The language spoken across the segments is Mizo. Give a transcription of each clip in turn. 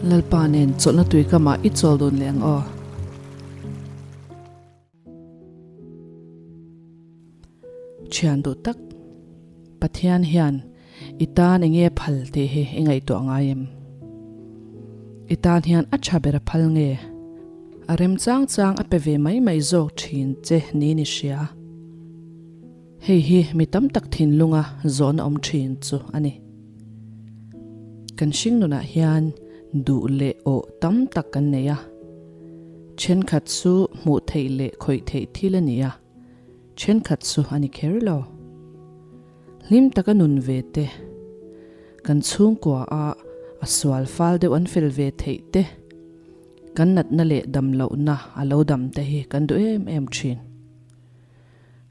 Lalpa nen chawlhna tuikamah i chawl dun leh ang aw. Thian duh tak, Pathian hian i tan eng nge phal tih hi i ngaihtuah ngai em? I tan hian a tha ber a phal nge? A rem chang chang a pe ve mai mai zawk thin che niin i hria. Hei hi mi tam tak thinlunga zawhna awm thin chu a ni. Kan hringnunah hian duh leh awh tam tak kan nei a. Thenkhat chu hmuh theih leh khawih theih thil a ni a, thenkhat chu a ni kher lo. Hlim taka nun ve te, kan chhungkua a a sual fal deuh an fel ve theih te, kan natna leh dam lohna a lo dam te hi kan duh em em thin.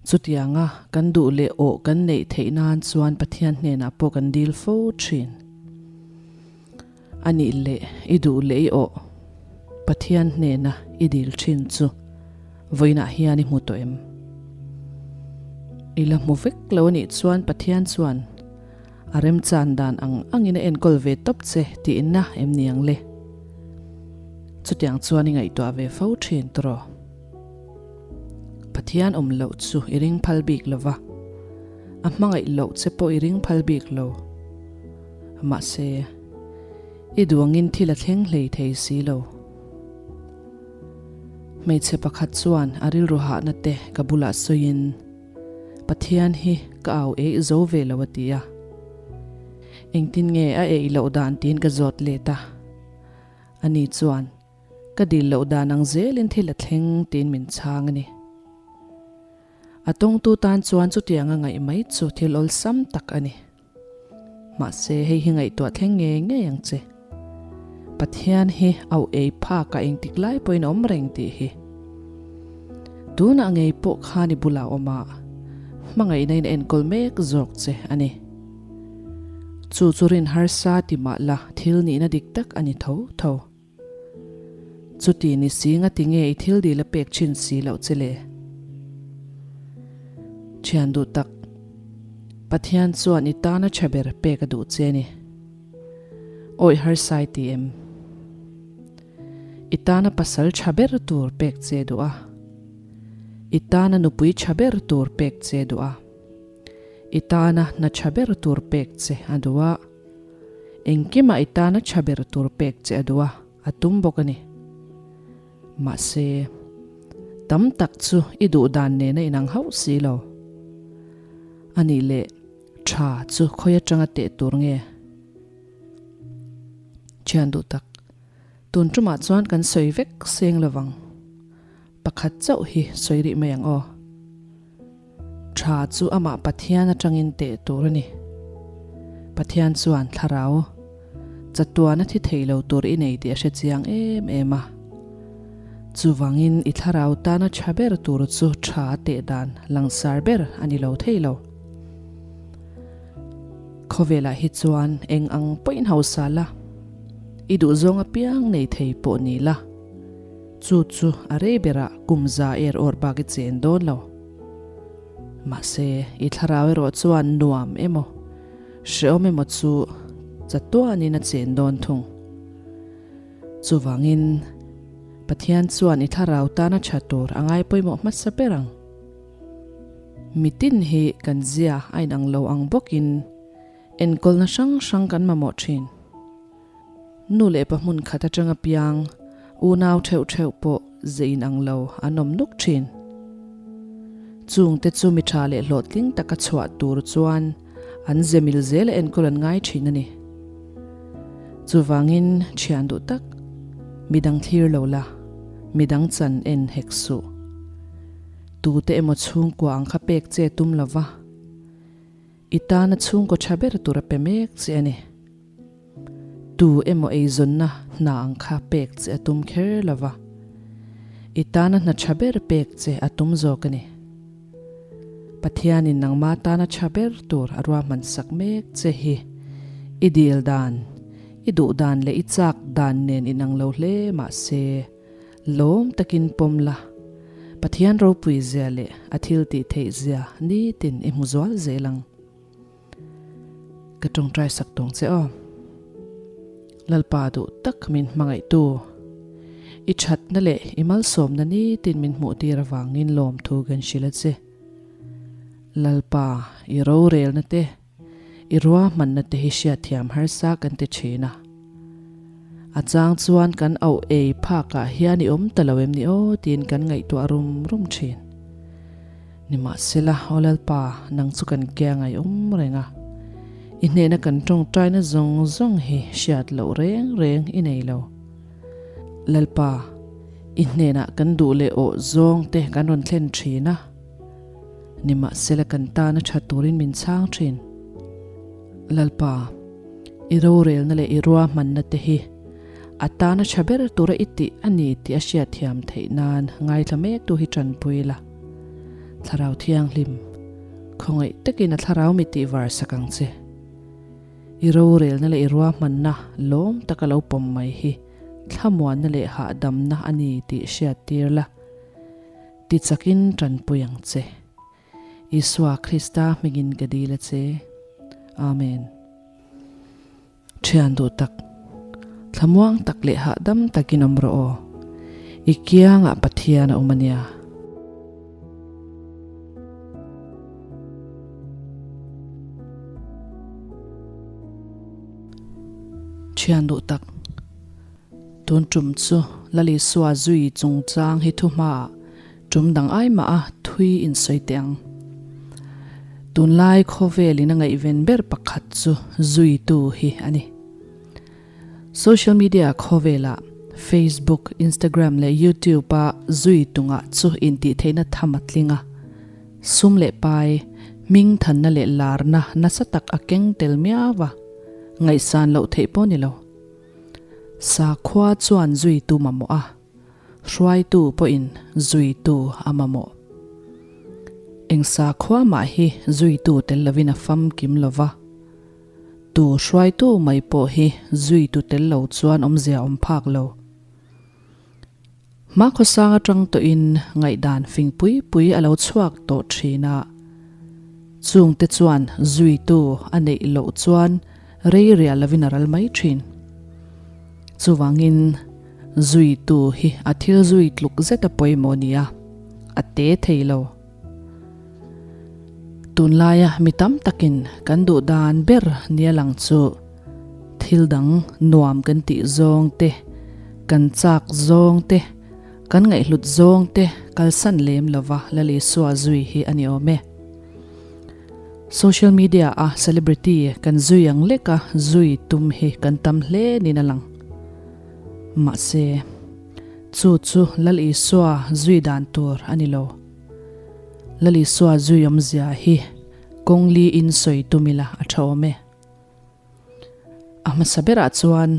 Chutianga kan duh leh awh kan neih theih nan chuan Pathian hnenah pawh kan dil fo thin. A nih leh i duh leh i awh Pathian hnena i dil thin chu vawiinah hian i hmu tawh em? I la hmu vek lo a nih chuan Pathian chuan a remchan dan ang angin a enkawl ve tawp che tihna em ni ang le? Chutiang chuan i ngaihtuah ve fo thin tawh. Pathian awm loh chu i ring phal bik lo va, a hmangaih loh che pawh i ring phal bik lo. Mahse, i duangin thil a thleng hlei thei si lo. Hmeichhe pakhat chuan a rilru hahna te ka bulah sawiin, Pathian hi ka au eih zo ve lo a ti a. Engtin nge a eih loh dan tiin ka zawt let a. Ani chuan. Ka dil loh dan ang zelin thil a thleng tiin min chhang a ni. A tawngtu tan chuan chutianga ngaih mai chu thil awlsam tak a ni. Mahse hei hi ngaihtuah thleng ngei ngei ang che. Pathian hi auh ei phakah engtik lai pawhin a awm reng tih hi. Tunah ngei pawh khan i bulah awm a, hmangaihna in a enkawl mek zawk che a ni. Chu chu rin harsa ti mah la thil nihna dik tak a ni tho tho. Chuti ni si nga ti nge i thil dil a pek thin si loh che le? Thian duh tak, Pathian chuan i tana tha ber pek a duh che a ni. Awih harsai ti em? I tana pasal tha ber tur pek che duh a. I tana nupui tha ber tur pek che duh a. I tana hna tha ber tur pek che a duh a. Engkimah i tana tha ber tur pek che a duh a, a tum bawk a ni. Mahse, tam tak chu i duh dan nena inang hauh si lo. A nih leh, tha chu khawi atanga teh tur nge? Thian duh tak, tun tumah chuan kan sawi vek seng lovang. Pakhat chauh hi sawi rih mai ang aw. Tha chu amah Pathian atangin teh tur a ni. Pathian chuan thlarau chatuan a thi thei lo tur i nei tih a hre chiang em em a. Chuvangin i thlarau tana tha ber tur chu tha teh dan langsar ber a ni lo thei lo. Khawvelah hi chuan eng ang pawhin hausa la, i duhzawng apiang nei thei pawh ni la. Chu chu a rei berah kum za er awr bak i chen dawn lo. Mahse, i thlarau erawh chuan nuam emaw, hrehawm emaw chu chatuanin a chen dawn thung. Chuvangin, Pathian chuan i thlarau tana tha tur a ngai pawimawh hmasa ber ang. Mitin hi kan zia a inang lo ang bawkin enkawlna hrang hrang kan mamawh thin. Nu leh pa hmun khat atanga piang unau theuh theuh pawh ze in ang lo an awm nuk thin. Chungte chu mi tha leh hlawhtling taka chhuah tur chuan an ze mil zel a enkawl an ngai thin a ni. Chuvangin thian duh tak, midang thlir lo la, midang chan en hek suh. Tute emaw chhungkua ang kha pek che tum lova, i tana chhungkaw tha ber tur a pe mek che a ni. Tu emaw eizawnna hna ang kha pek che a tum kher lo va, i tana hna tha ber pek che a tum zawk a ni. Pathianin nangma tana tha ber tur a ruahman sak mek che hi i dil dan, i duh dan leh i chak dan nen inang lo hle mah se, lawm takin pawm la, Pathian ropui zia leh a thil tih theih zia nitin i hmu zual zel ang. Ka tawngtai sak tawng che aw. Lalpa duh tak min hmangaihtu. I thatna leh i malsawmna nitin min hmuhtir avangin lawmthu kan hrilh a che. Lalpa, i rorelna te, i ruahmanna te hi hriatthiam harsa kan ti thin a. A chang chuan kan auh ei phakah hian i awm ta lo em ni aw tiin kan ngaihtuah rum rum thin. Nimahsela, aw Lalpa, nang chu kan ke a ngaihawm reng a. I hnehna kan tawngtaina zawng zawng hi hriat loh reng reng i nei lo. Lalpa, i hnenah kan duh leh awh zawng te kan rawn thlen thin a. Nimahsela kan tana tha turin min chhang thin. Lalpa, i rorelna leh i ruahmanna te hi a tana tha ber tura i tih a ni tih a hriatthiam theih nan ngaithla mektu hi tanpui la. Thlarau Thianghlim, khawngaih takin a thlarau mi tih var sak ang che. I rorelna leh i ruahmanna lawm taka lo pawm mai hi thlamuanna leh hahdamna a ni tih hriattir la, tichakin tanpui ang che. Isua Krista hmingin ka dil a che. Amen. Thian duh tak, thlamuang tak leh hahdam takin awm rawh aw. I kiangah Pathian a awm a nia. Thian duh tak, tun tum chu Lalisua zui chungchang hi thuhmaah Tum dang ai mah a thui in sawi teh ang. Tunlai khawvelin a ngaihven ber pakhat chu zuitu hi a ni. Social media khawvelah Facebook, Instagram leh YouTube a zui tungah chu intihtheihna tham a tling a. Sum leh pai, hming thanna leh larna nasa tak a keng tel miau a, ngaihsan loh theih pawh ni lo. Sakhua chuan zuitu mamawh a. Hruaitu pawhin zuitu a mamawh. Eng sakhua mah hi zuitu tel lovin a famkim lo va. Tu hruaitu mai pawh hi zuitu tel lo chuan awmzia awm phak lo. Hmakhawsang atang tawhin ngaihdan fing pui pui a lo chhuak tawh thin a. Chungte chuan zuitu a neih loh chuan rei riah lovin a ral mai thin. Chuvangin zuitu hi a thil zui tluk zet a pawimawh nia, a te thei lo. Tunlaia mi tam takin kan duh dan ber nia lang chu thil dang nuam kan tih zawng te, kan chak zawng te, kan ngaihhlut zawng te kalsan lem lova Lal Isua zui hi a ni awm e. Social media a celebrity kan zui ang lek a zui tum hi kan tam hle niin a lang. Mahse, chu chu Lal Isua zui dan tur a ni lo. Lal Isua zui awmzia hi kawng li in sawi tum ila a tha awm e. A hmasa berah chuan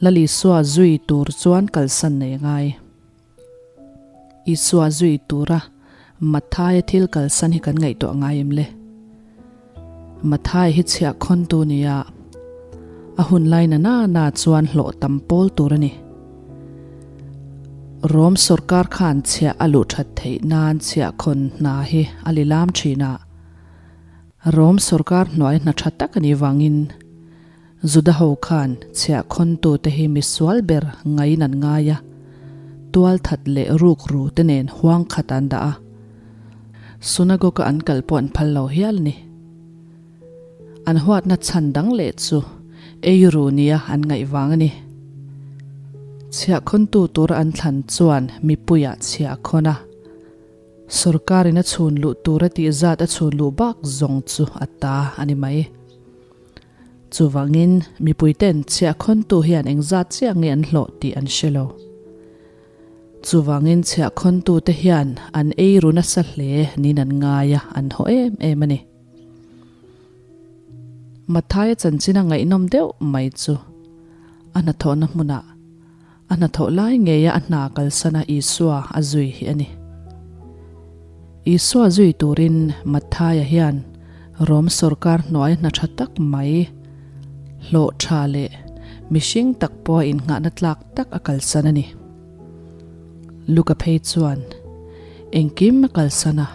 Lal Isua zui tur chuan kalsan nei a ngai. Isua zui tura Matthaia thil kalsan hi kan ngaihtuah ngai em le? Matthai hi chhiah khawntu nia a hun lai na na na chuan hlawh tam pawl tur a ni. Rom sorkar khan chhiah a luh that theih nan chhiah khawn hna hi a li lam thin a, Rom sorkar hnuai hna tha tak a nih vangin Juda ho khan chhiahkhawntute hi misual ber ngaiin an ngai a, tualthat leh rukru te nen huang khat an dah a, synagogue-a an kal pawh an phal lo hial a ni. An huatna chhan dang leh chu eiru nia an ngaih vang a ni. Chhiahkhawntu tura an thlan chuan mipuiah chhiahkhawn a, sorkarin a chhun luh tura tih zat a chhun luh bak zawng chu a ta a ni mai. Chuvangin, mipuiten chhiahkhawntu hian engzat chiah nge an hlawh tih an hre lo. Chuvangin chhiahkhawntute hian an ei ru nasa hle niin an ngai a, an haw em em a ni. Mathaia chanchin a ngaihnawm deuh mai chu a hnathawhna hmunah a hnathawh lai ngeia a hna kalsana Isua a zui hi a ni. Isua zui turin Matthaia hian Rom sorkar hnuai hna tha tak mai, hlawh tha leh mihring tak pawha innghahna tlak tak a kalsan a ni. Luka phei chuan, Engkim a kalsan a,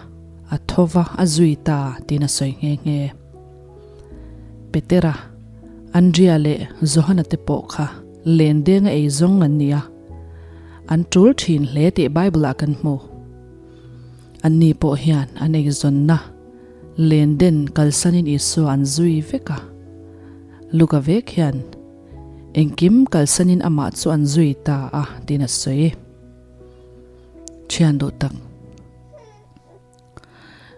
a tho va a zui ta tiin a sawi nghe nghe. Petera, Andria leh Johana te pawh kha. Len denga ei zawng an ni a, an tul thin hle tih Bible-ah kan hmu. Anni pawh hian an eizawnna len den kalsanin Isua an zui vek a. Luka vek hian engkim kalsanin amah chu an zui ta a tiin a sawi. Thian duh tak.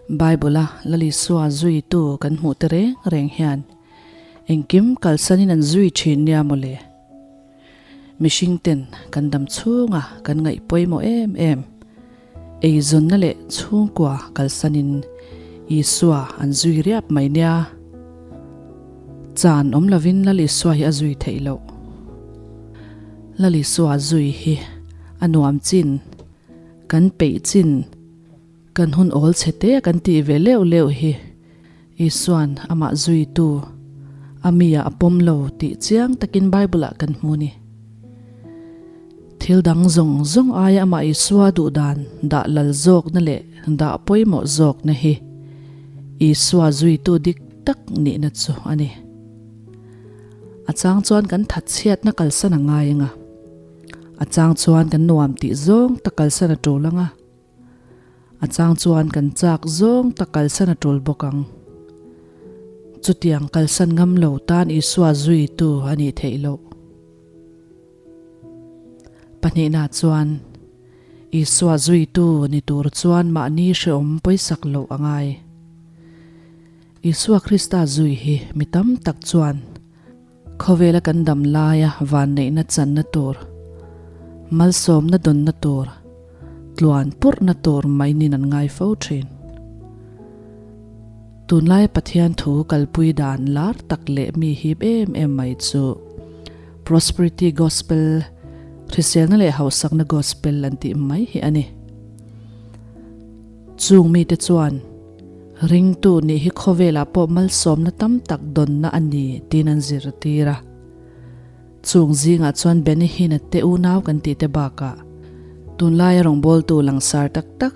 Bible-a Lal Isua zuitu kan hmuh te reng reng hian engkim kalsanin an zui thin nia maw le? Mihring ten kan dam chhunga kan ngaih pawimawh em em, eizawnna leh chhungkua kalsanin Isua an zui riap mai nia. Chan awm lovin Lal Isua hi a zui theih loh. Lal Isua zui hi a nuam chin, kan peih chin, Kan hun awl chhe te a kan tih ve leuh leuh hi Isua'n amah zuitu a mi ah a pawm lo tih chiang takin Bible ah kan hmu ni. Thil dang zawng zawng aia amah Isua duh dan dah lal zawkna leh dah pawimawh zawkna hi Isua zuitu dik tak nihna chu a ni. A chang chuan kan thatchhiatna kalsan a ngai anga, a chang chuan kan nuam tih zawng tak kalsan a tul anga, A chang chuan kan chak zawng tak kalsan a tul bawk ang. Chutiang kalsan ngam lo tan Isua zuitu a nih theih loh. Pahnihna chuan, Isua zuitu ni tur chuan mahni hrehawm pawisak loh a ngai. Isua Krista zui hi mi tam tak chuan Khawvela kan dam laia vanneihna channa tur, malsawmna dawnna tur, tluan purhna tur mai nin an ngai fo thin. Tunlaia Pathian thu kalpui dan lar tak leh mi hip em em mai chu Prosperity Gospel, hriselna leh hausakna gospel an tih mai hi a ni. Chung mite chuan Ringtu nih hi khawvelah pawh malsawmna tam tak dawnna a ni tiin an zirtir a. Chung zingah chuan Benny Hinn-a te unau kan tih te bakah tunlaia rawngbawltu langsar tak tak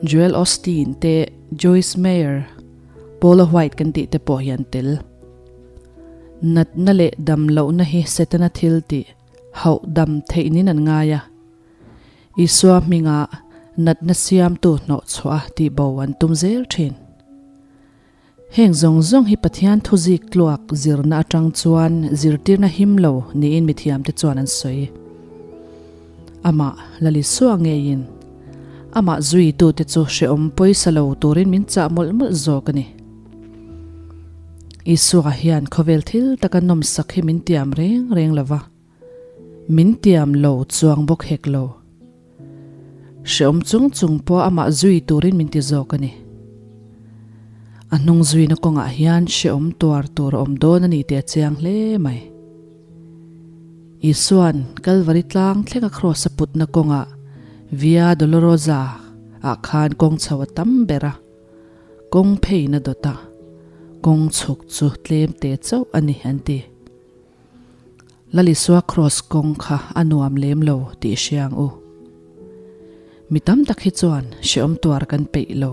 Joel Osteen te Joyce Meyer, Paula White kan tih te pawh hi an tel. Natna leh damlohna hi Setana thil tih hauh dam theih niin an ngai a. Isua hmingah natna siamtu hnawhchhuah a tihbo an tum zel thin. Heng zawng zawng hi Pathian thuzik tluak zirna atang chuan zirtirna him lo niin mithiamte chuan an sawi. Amah Lal Isua ngeiin amah zuitute chu hrehawm pawisa lo turin min chah mawlh mawlh zawk a ni. Isua hian khawvel thil taka nawmsak hi min tiam reng reng lo va. Min tiam lo chuang bawk hek lo. Hreawm chung chung pawh amah zui turin min ti zawk a ni. A hnung zuina kawngah hian hreawm tuar tur a awm dawn a ni tih a chiang hle mai. Isua'n Kalvari tlang thlenga kraws a putna kawngah Via Dolorosa ah khan kawng chho a tam ber a, kawng pheiin a dawt a, kawng chhuk chu tlem te chauh a ni an ti. Lalisua Kraws kawng kha a nuam lem lo tih hria ang u. Mi tam tak hi chuan hrehawm tuar kan peih lo.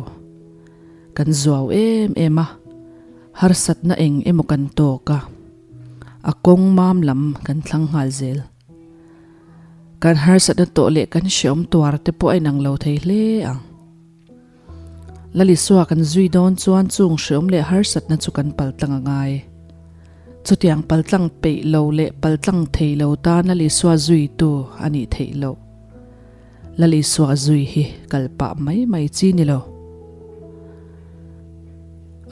Kan zuau em em a, harsatna eng emaw kan tawk a, a kawng mam lam kan thlang nghal zel. Kan harsatna tawh leh kan hrehawm tuar te pawh a inang lo thei hle ang. Lalisua kan zui dawn chuan chung hreawm leh harsatna chu kan paltlang a ngai. Chutiang paltlang peih lo leh paltlang thei lo tan Lalisua zuitu a nih theih loh. Lalisua zui hi kal pah mai mai chi ni lo.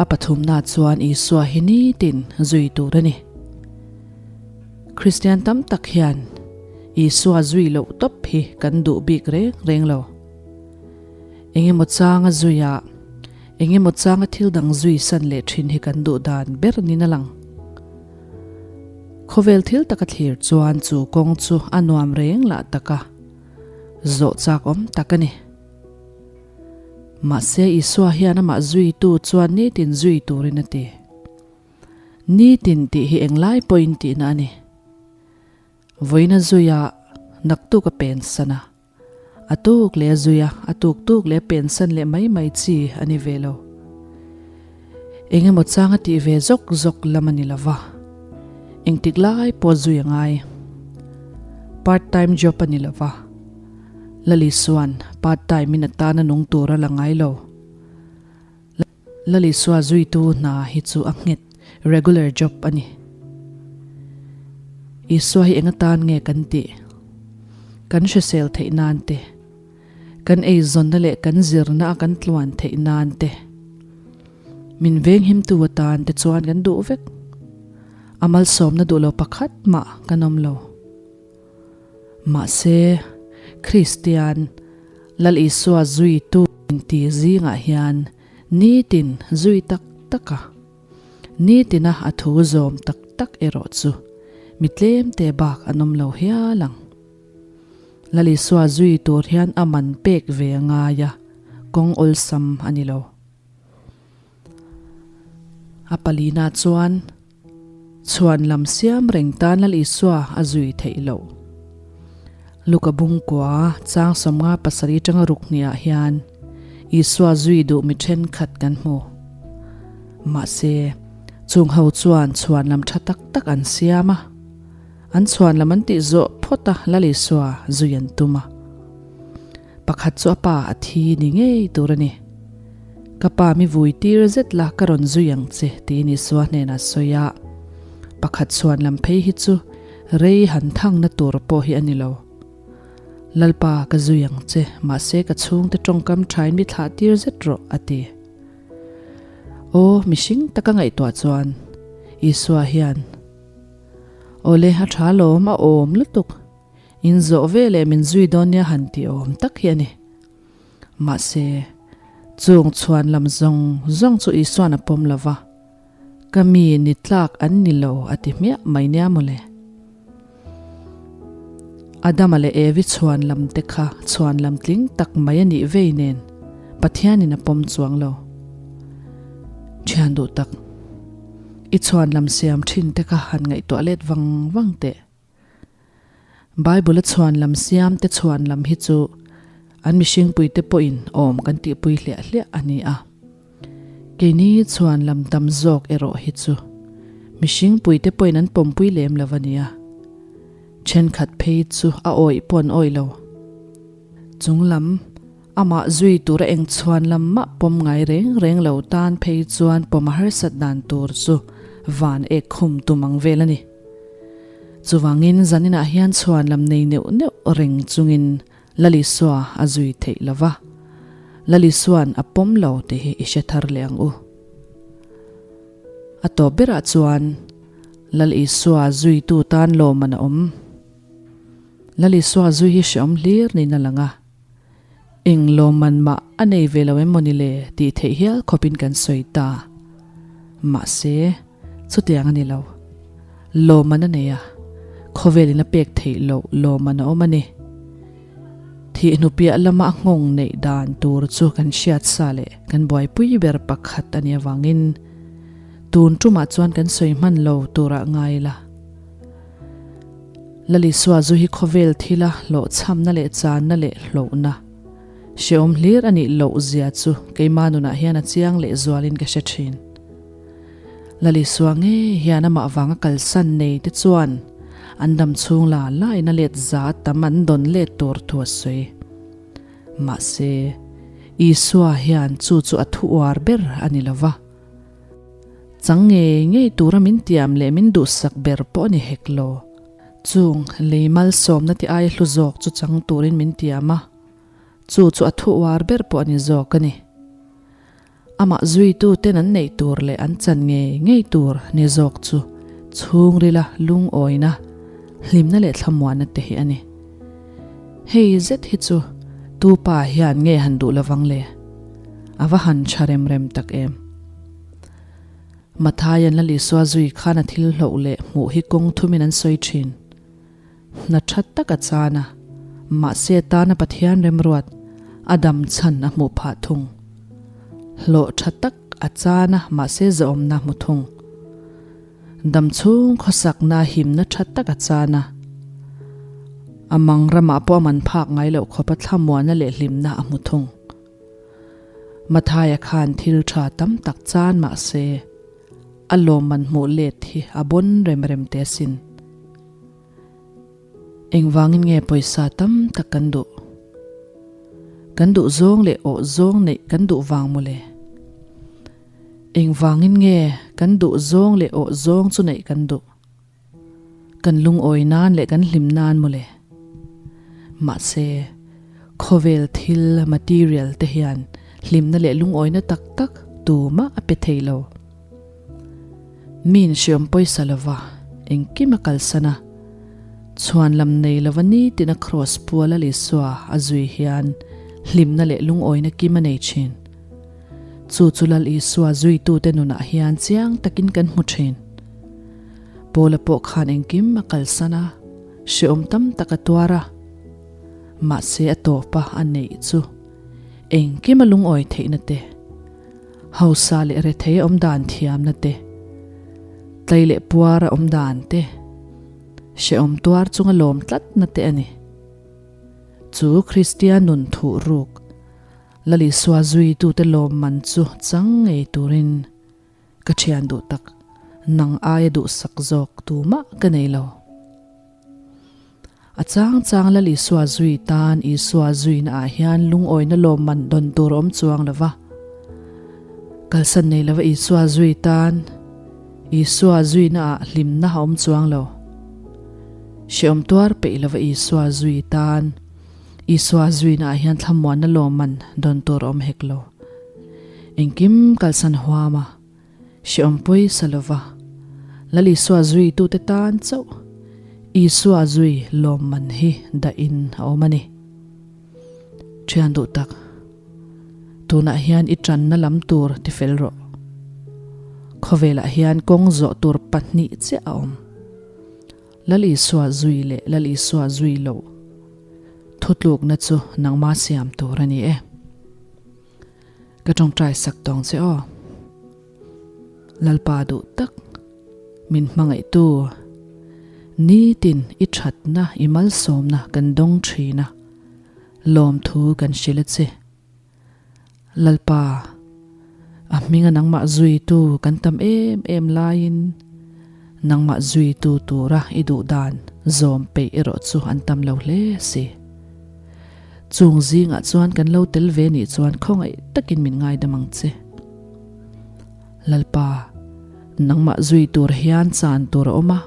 A pathumna chuan Isua hi nitin zui tur a ni. Kristian tam tak hian Isua zui loh tawp hi kan duh bik reng reng lo. Engemaw changa zuia, engemaw changa thil dang zui san leh thin hi kan duh dan ber niin a lang. Khawvel thil taka thlir chuan chu kawng chu a nuam reng lah tak a, zawh chak awm tak a ni. Mahse Isua hian amah zuitu chuan nitin zui turin a ti. Nitin tih hi englai pawhin tihna a ni. Vawiina zuia naktuk a pensan a. A tuk leh a zui a, a tuk tuk leh a pensan leh mai mai chi a ni ve lo. Eng emaw chang a tih ve zawk zawk lam a ni lo va, engtik lai pawh zui a ngai. Part time job a ni lo va, Lali chuan part time in a tana nung tur a la ngai lo. Lali Sua zuitu hna hi chu a nghet, regular job a ni. Isua hi eng atan nge kan tih? Kan hrisel theih nan te, kan eizawnna leh kan zirna a kan tluan theih nan te, min venghimtu atan te chuan kan duh vek. A malsawmna duh lo pakhat mah kan awm lo. Mahse, Kristian Lal Isua zuitu inti zingah hian nitin zui tak tak a, nitina a thu zawm tak tak erawh chu mi tlemte bak an awm lo hial ang. Lal Isua zui tur hian a man pek ve a ngai a, kawng awlsam a ni lo. A palina chuan Chhuan lam siam reng tan Lal Isua a zui theih loh. Luka bungkua chang 57 tanga ruk hniah hian Isua zui duh mi thenkhat kan hmu. Mahse, chung ho chuan chhuan lam tha tak tak an siam a. An chhuan lam an tih zawh phawt a Lal Isua zui an tum a. Pakhat chu a pa a thi ni ngei tur a ni. Ka pa mi vui tir zet la ka rawn zui ang che tiin Isua hnenah sawi a. Pakhat chhuan lam phei hi chu rei han thangna tur pawh hi a ni lo. Lalpa ka zui ang che mahse ka chhungte tawngkam thain mi thlah tir zet rawh a ti. Aw mihring taka ngaihtuah chuan Isua hian Awle a tha lawm a awm lutuk. In zawh ve leh min zui dawn nia han tih awm tak hi a ni. Mahse, chung chhuan lam zawng zawng chu Isuan a pawm lo va, Ka mi ni tlak an ni lo a ti hmiah mai nia mawle. Adama leh Evi chhuan lam te kha chhuan lam tling tak mai a nih vei nen Pathianin a pawm chuang lo. Thian duh tak, i chhuan lam siam thin te kha han ngaihtuah let vang vang teh. Bible-a chhuan lam siam te chhuan lam hi chu an mihringpuite pawhin awm kan tihpui hliah hliah a ni a. Keini chhuan lam tam zawk erawh hi chu mihringpuite pawhin an pawmpui lem lo a nia. Thenkhat phei chu a awih pawh an awih lo. Chung lam amah zui tura eng chhuan lam mah pawm ngai reng reng lo tan phei chuan pawm a harsat dan tur chu van ek khum tum ang vel a ni. Chuvangin zaninah hian chhuan lam nei neuh neuh reng chungin Lalisua a zui theih lo va, Lalisua'n a pawm lo tih hi i hre thar leh ang u. A tawp berah chuan Lal Isua zuitu tan lawmman a awm. Lal Isua zui hi hreawm hlir niin a lang a, eng lawmman mah a nei ve lo em mawni le tih theih hial khawpin kan sawi ta. Mahse, chutiang a ni lo. Lawmman a nei a, khawvelin a pek theih loh lawmman a awm a ni. Thih hnupiah lama a nghawng neih dan tur chu kan hriat sa leh kan buaipui ber pakhat a nih avangin tun tumah chuan kan sawi hman lo turah ngai la. Lalisua zu hi khawvel thila hlawhchhamna leh channa leh hlauhna hrehawm hlir a nih loh zia chu keima nunah hian a chiang leh zualin ka hre thin. Lalisua ngei hian amah vanga kalsan nei te chuan an dam chhung la lain a let za tam an dawn let tur thu a sawi. Mahse, Isua hian chu chu a thu uar ber a ni lo va. Chang ngei ngei tura min tiam leh min duhsak ber pawh a ni hek lo. Chung lei malsawmna ti ai hlu zawk chu chang turin min tiam a, chu chu a thu uar ber pawh a ni zawk a ni. Amah zuitu ten an neih tur leh an chan ngei ngei tur ni zawk chu chhungrila lungawina, hlimna leh thlamuanna te hi a ni. Hei zet hi chu tu pa hian nge han duh lovang le? A va han tha rem rem tak em. Mathaian Lal Isua zui khan a thil hloh leh hmuh hi kawng thumin an sawi thin. Hna tha tak a chan a, mahse tana Pathian remruat a dam chhan a hmuh phah thung. Hlawh tha tak a chan a, mahse zahawmna a hmu thung. Dam chhung khawsakna himna tha tak a chan a, a mang ramah pawh a man phak ngai loh khawpa thlamuanna leh hlimna a hmu thung. Mathaia khan thil tha tam tak chan mah se, a lawmman hmuh let hi a bawn rem rem teh asin. Engvangin nge pawisa tam tak kan duh? Kan duh zawng leh awh zawng neih kan duh vang mawle. Engvangin nge kan duh zawng leh awh zawng chu neih kan duh? Kan lungawi nan leh kan hlim nan mawle. Mahse, khawvel thil, material, te hian hlimna leh lungawina tak tak tumah a pe thei lo. Miin hriam pawisa lova engkim a kalsan a, chhuanlam nei lova nitin a kraws pual a Isua a zui hian hlimna leh lungawina kim a nei thin. Chu chu Lal Isua zuitute nunah hian chiang takin kan hmu thin. Paula pawh khan engkim a kalsan a, hreawm tam tak a tuar a, mahse a tawpa a neih chu engkim a lungawi theihna te, Hausa leh rethei a awm dan thiamna te, tlei leh puar a awm dan te, hrehawm tuar chunga lawm tlatna te a ni. Chu Kristian nun thuh ruk, Lal Isua zuitute lawmman chu chang ngei turin ka thian duh tak, nang aia duhsak zawk tumah ka nei lo. A chang chang Lal Isua zui tan Isua zuina ah hian lungawina lawmman dawn tur a awm chuang lo va. Kalsan nei lova Isua zui tan Isua zuina ah hlimna a awm chuang lo. Hrehawm tuar peih lova Isua zui tan Isua zuina ah hian thlamuanna lawmman dawn tur a awm hek lo. Engkim kalsan huam a. Hreawm pawi sa lova, Lal Isua zuitute tan chauh Isua zui lawmman hi dahin a awm a ni. Thian duh tak, tunah hian i tanna lam tur tifel rawh. Khawvelah hian kawng zawh tur pahnih chiah a awm. Lal Isua zui leh Lal Isua zui loh thutlukna chu nangma siam tur a ni e. Ka tawngtai sak tawng che aw. Lalpa duh tak, min hmangaihtu, nitin i thatna, i malsawmna kan dawng thin a, lawmthu kan hrilh a che. Lalpa, a hminga nangmah zuitu kan tam em em laiin nangmah zuitu tura i duh dan zawm peih erawh chu an tam lo hle si. Chung zingah chuan kan lo tel ve nih chuan khawngaih takin min ngaidam ang che. Lalpa, nangmah zui tur hian chan tur a awm a,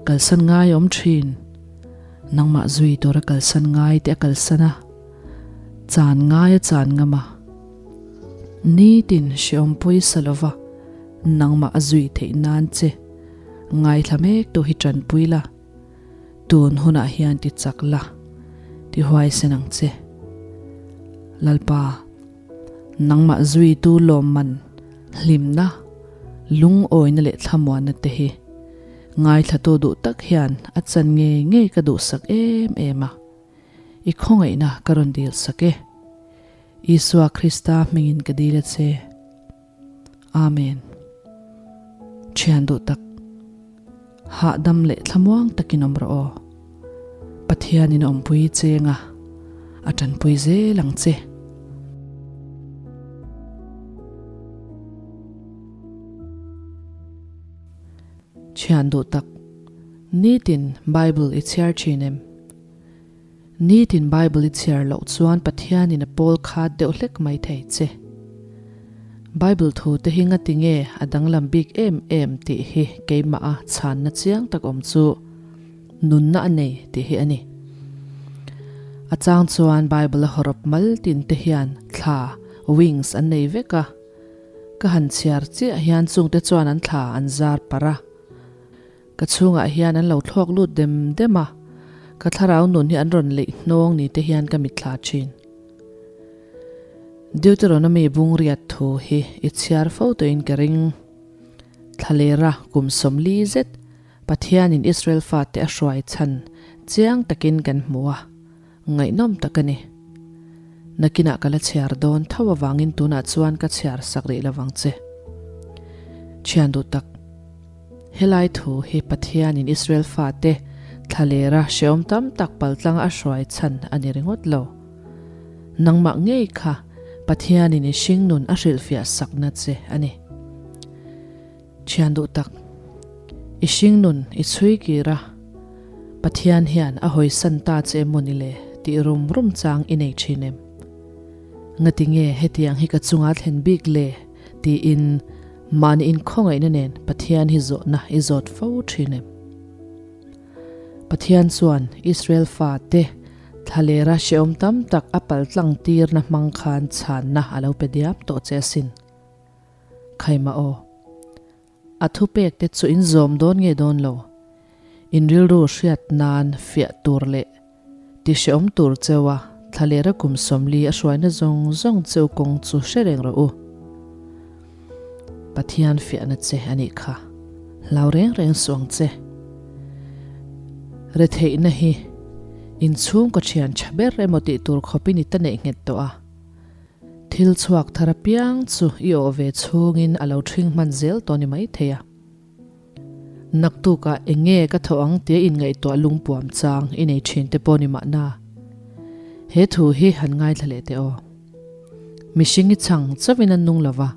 kalsan ngai a awm thin. Nangmah zui tura kalsan ngai te a kalsan a, chan ngai a chan ngam a. Nitin hreawm pawisa lova nangmah a zui theih nan che ngaithla mek tu hi tanpui la. Tun hunah hian ti chak la, ti huaisen ang che. Lalpa, nangmah zuitu lawmman, hlimna, lungawina leh thlamuanna te hi ngaithlatu duh tak hian a chan ngei ngei ka duhsak em em a, i khawngaihna ka rawn dilsak e. Isua Krista hmingin ka dil a che. Amen. Thian duh tak, hahdam leh thlamuang takin awm rawh aw. Pathianin a awmpui cheng a, a tanpui zel ang che. Thian duh tak, nitin Bible i chhiar thin em? Nitin Bible i chhiar loh chuan Pathianin a pawl khat deuh hlek mai thei che. Bible thu te hi ngati nge a danglam bik em em tih hi keimah a chhanna chiang tak awm chu nunna a nei tih hi a ni. A chang chuan Bible a hawrawp mal tin te hian thla, wings, an nei vek a, ka han chhiar chiah hian chungte chuan an thla an zar parh a. Ka chhungah hian an lo thlawk lut dem dem a, ka thlarau nun hi an rawn leih hnawng ni te hian ka mitthla thin. Deuteronomy bungriat thu hi i chhiar fo tawhin ka ring. Thlalera kum 40 zet Pathianin Israel fate a hruai chhan chiang takin kan hmu a, ngaihnawm tak a ni. Nakinah ka la chhiar dawn tho avangin tunah chuan ka chhiar sak rih lovang che. Thian duh tak. Helai thu hi Pathianin Israel fate thlalera hrehawm tam tak paltlang a hruai chhan a ni ringawt lo. Nangmah ngei kha Pathianin i hringnun a hrilhfiah sakna che a ni. Thian duh tak, i hringnun i chhui kir a. Pathian hian a hawisan ta che emaw ni le tih rum rum chang i nei thin em? Ngati nge hetiang hi ka chunga thlen bik le tiin mahni inkhawngaihna nen Pathian hi zawhna i zawt fo thin em? Pathian chuan Israel fate thlalera hrehawm tam tak a paltlang tirna hmang khan chhanna a lo pe diam tawh che asin. Khaimah aw. A thupek te chu in zawm dawn nge dawn lo? In rilru hriat nan fiah tur leh ti hrehawm tur cheu a thlalera kum 40 a hruaina zawng zawng cheu kawng chu hre reng rawh u. Pathian fiahna che a nih kha. Hlau reng reng suh ang che. Retheihna hi inchhungkaw thian tha ber emaw tih tur khawpin i ta neih nghet tawh a. Thil chhuak thar apiang chu i awh ve chhungin a lo ṭhing hman zel tawh ni maithei a. Naktukah eng nge ka thawh ang tia inngaihtuah lungpuam chang i nei ṭhin te pawh ni mahna. He thu hi han ngaithla leh teh aw. Mihring i chhang chauhin an nung lo va,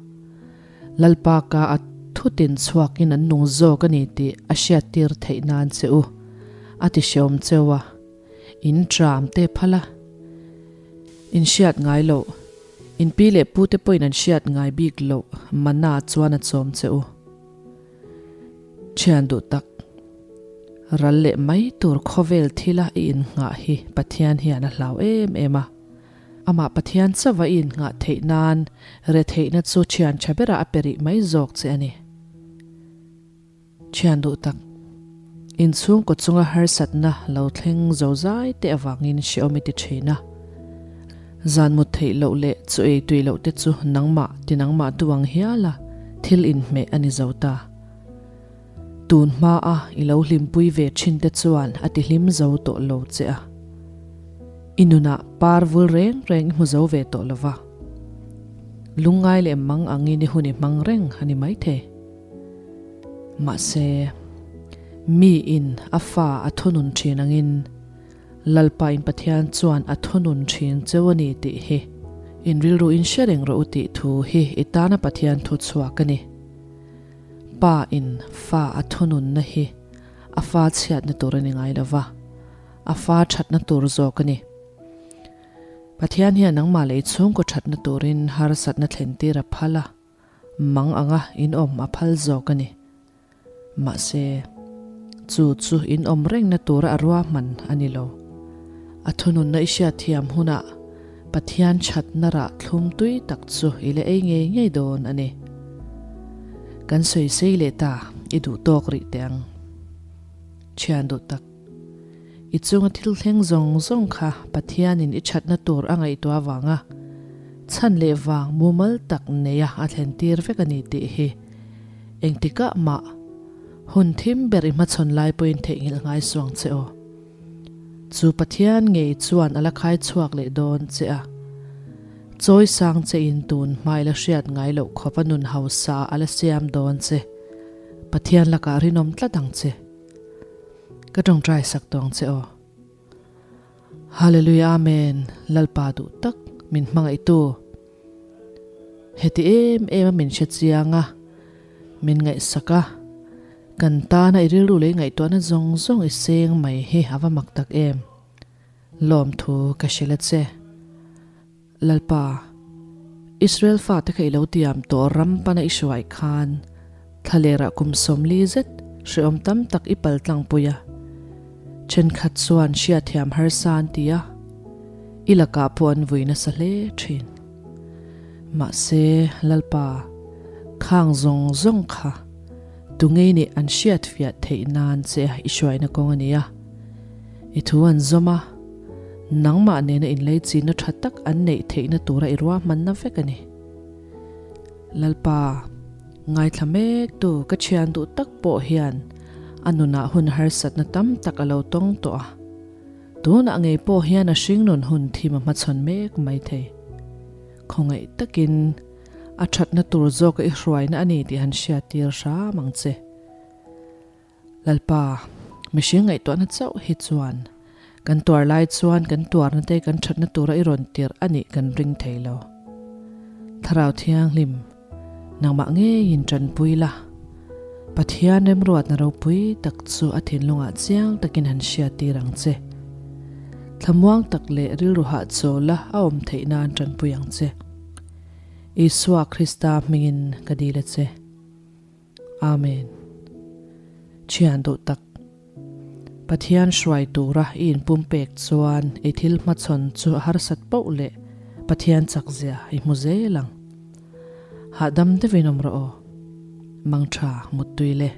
Lalpa ka a thutin chhuakin an nung zawk a ni tih a hriattir theih nan che u a ti hreawm cheu a, in ṭam te phal a, in hriat ngai loh, in pi leh pu te pawhin an hriat ngai bik loh mana chuan a chawm che u. Thian duh tak, ral leh mai tur khawvel thila i innghah hi Pathian hian a hlau em em a. Amah Pathian chauha i innghah theih nan retheihna chu thian tha berah a pe rih mai zawk che a ni. Thian duh tak, inchhungkaw chunga harsatna lo thleng zo zai te avangin hrehawm i ti thin a. Zan mut theih loh leh chu ei tui loh te chu nangmah ti nangmah tu ang hial a thil inhmeh a ni zo ta. Tun hma a i lo hlimpui ve thin te chuan a ti hlim zo tawh lo che a. I nunah par vul reng reng i hmu zo ve tawh lo va. Lungngai leh mang angin i hun i hmang reng a ni maithei. Mahse, mi in a fa a thunun thin angin Lalpa in Pathian chuan a thunun thin cheu a ni tih hi in rilru in hre reng rawh u tih thu hi i tana Pathian thu chhuak a ni. Pa in fa a thununna hi a fa chhiatna tur a ni ngai lo va, a fa thatna tur zawk a ni. Pathian hian nangmah leh i chhungkaw thatna turin harsatna thlen tir a phal a, mang anga in awm a phal zawk a ni. Mahse, chu chu in awm rengna tura a ruahman a ni lo. A thununna i hriatthiam hunah Pathian thatna rah thlum tui tak chu i la ei ngei ngei dawn a ni. Kan sawi sei leh ta, i duh tawk rih teh ang. Thian duh tak. I chunga thil thleng zawng zawng kha Pathianin i thatna tur a ngaihtuah avanga chhan leh vang mumal tak neia a thlen tir vek a ni tih hi engtikah mah hun thim ber i hmachhawn lai pawhin theihnghilh ngai suang che aw. Chu Pathian ngei chuan a la khai chhuak leh dawn che a. Chawi sang che in tun hma i la hriat ngai loh khawp a nun hausa a la siam dawn che. Pathian lakah rinawm tlat ang che. Ka tawngtai sak tawng che aw. Hallelujah Amen Lalpa duh tak min hmangaihtu heti em em a min hre chiang a min ngaihsak a kan tana i rilru leh i ngaihtuahna zawng zawng i seng mai hi a va mak tak em lawmthu ka hrilh a che. Lalpa, Israel fate kha i lo tiam tawh ram pana i hruai khan thlalerah kum 40 zet hrehawm tam tak i pal tlangpui a. Thenkhat chuan hriatthiam harsa an ti a, i lakah pawh an vui nasa hle thin. Mahse, Lalpa, khang zawng zawng kha tungei nih an hriatfiah theih nan che a i hruaina kawng a ni a. I thu an zawm a, nangmah nena inleichina tha tak an neih theihna tura i ruahmanna vek a ni. Lalpa, ngaithla mektu ka thian duh tak pawh hian a nunah hun harsatna tam tak a lo tawng tawh a, tunah ngei pawh hian a hringnun hun thim a hmachhawn mek mai thei. Khawngaih takin a thatna tur zawka i hruaina a ni tih han hriattir hram ang che. Lalpa, mihring ngaihtuahna chauh hi chuan kan tuar lai chuan kan tuarna te kan thatna tura i rawn tirh a nih kan ring thei lo. Thlarau Thianghlim, nangmah ngeiin tanpui la. Pathian remruatna ropui tak chu a thinlungah chiang takin han hriattir ang che. Thlamuang tak leh rilru hahchawla a awm theih nan tanpui ang che. Isua Krista hmingin ka dil a che. Amen. Thian duh tak. Pathian hruai tura i inpumpek chuan i thil hmachhawn chu a harsat poh leh Pathian chakzia i hmu zel ang. Hahdam deuhin awm rawh aw. Mangtha muttui le.